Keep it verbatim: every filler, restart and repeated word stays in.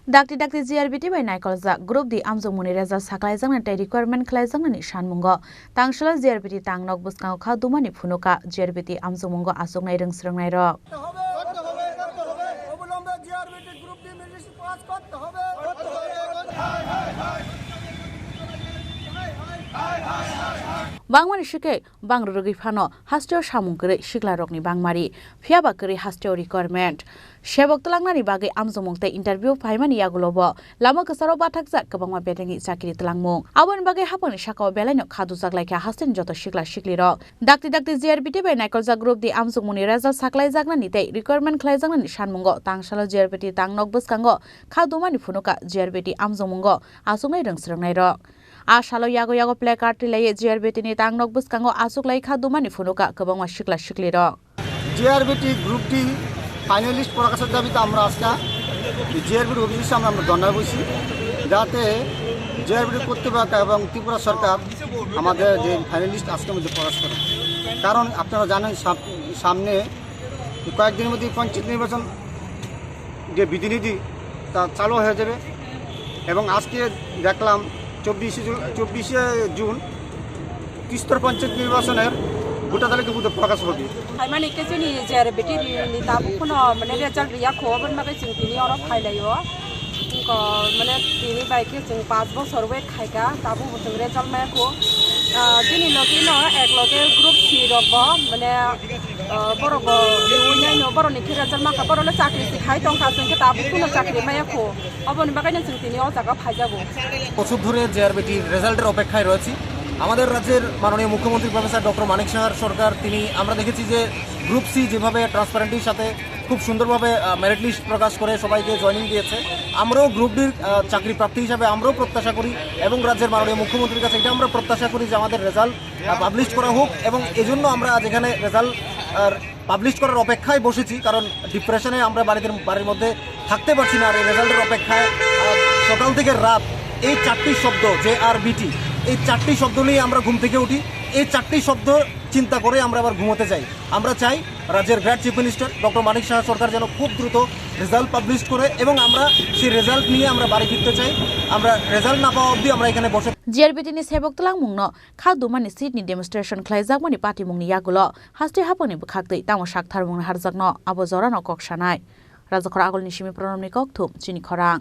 Dakti dakti G R B T bai naikoljak Group D amjokmungni result saklaijaknani tei requirement khlaijaknani sanmungo tangsalo G R B T tang nok bwskango kha dumani phunukha. G R B T amjokmungo achuknai rwng swrwngnairok. করতে হবে, করতে হবে, অবিলম্বে JRBT group D merit list pass করতে হবে। Bangmani sikhe bang rwgwi phano hasteo samung kwrwi siklarokni bangmari, phiyaba kwrwi hasteo requirement. Sebok twlangnani bagwi amjokmung tei interview phaimani yagulobo lama kwcharo bathakjak kwbangma bedengni chakiri twlangmung. Aboni bagwi haphangni sakao belaino kha dujak laikha hasteni joto sikla siklirok. Dakti dakti G R B T bai naikoljak Group D amjokmungni result saklaijaknani tei requirement khlaijaknani sanmungo tangsalo G R B T tang nok bwskango kha dumani phunukha. G R B T amjokmungo achuknai rwng swrwngnairok. A salo yago yago placard twi laiwi G R B T ni tang nok bwskango achuklai kha dumani phunukha kwbangma sikla siklirok. GRBT group D finalist প্রকাশের দাবিতে আমরা আজকে জিআরবির অফিসের সামনে আমরা ধর্ণায় বসি, যাতে জিআরবিটি কর্তৃপক্ষ এবং ত্রিপুরা সরকার আমাদের যে ফাইনালিস্ট আজকের মধ্যে প্রকাশ করে। কারণ আপনারা জানেন, সাম-, সামনে কয়েকদিনের মধ্যে পঞ্চায়েত নির্বাচন, যে বিধিনিধি, তা চালু হয়ে যাবে। এবং আজকে দেখলাম চব্বিশে জু-, চব্বিশে জুন ত্রিস্তর পঞ্চায়েত নির্বাচনের ভোটার তালিকা প্রকাশ হবে। Phaimani khe chini G R B T ni tabuk phano mane result riya kho, aboni bagwi chwng tini oro phailaio. Ko mane tini bai khe chwng panch bochor wait khaika, tabuk bo chwng result maya kho. Ah, chini logi no ek loge group C rok bo mane, ah, borok bo riwi nai no, borok ni khe result maka, borok le chakri si khai tongkha, chwng khe tabuk phano chakri maya kho. Oboni bagwi no chwng tini o jaga phaijago. বছর ধরে জেআরবিটির রেজাল্টের অপেক্ষায় রয়েছি। আমাদের রাজ্যের মাননীয় মুখ্যমন্ত্রী প্রফেসর ডক্টর মানিক সাহার সরকার, তিনি, আমরা দেখেছি যে গ্রুপ সি যেভাবে ট্রান্সপারেন্টির সাথে খুব সুন্দরভাবে, আহ, মেরিট লিস্ট প্রকাশ করে সবাইকে জয়েনিং দিয়েছে, আমরাও গ্রুপ ডির, আহ, চাকরি প্রার্থী হিসাবে আমরাও প্রত্যাশা করি এবং রাজ্যের মাননীয় মুখ্যমন্ত্রীর কাছে এটা আমরা প্রত্যাশা করি যে আমাদের রেজাল্ট, আহ, পাবলিশ করা হোক এবং এজন্য আমরা আজ এখানে রেজাল্ট, আহ, পাবলিশ করার অপেক্ষায় বসেছি, কারণ ডিপ্রেশনে আমরা বাড়িতে, বাড়ির মধ্যে থাকতে পারছি না। আর এই রেজাল্টের অপেক্ষায়, আহ, সকাল থেকে রাত এই চারটি শব্দ, জেআরবিটি, এই চারটি শব্দ নিয়ে আমরা ঘুম থেকে উঠি। এই চারটি শব্দ চিন্তা করে আমরা আবার ঘুমোতে যাই। আমরা চাই রাজ্যের great chief minister doctor Manik সাহা সরকার যেন খুব দ্রুত রেজাল্ট পাবলিশ করে এবং আমরা সেই রেজাল্ট নিয়ে আমরা বাড়ি ফিরতে চাই। আমরা রেজাল্ট না পাওয়া অবধি আমরা এখানে বসে G R B T ni sebok twlangmungno kha dumani seat ni demonstration khlaijakmani patimungni yagulo haste haphangni bwkhaktwi tamo saktharmung naharjakno abo jorano kok sanai. Rajakhor Agulni simi Pranamni kokthum chini khorang.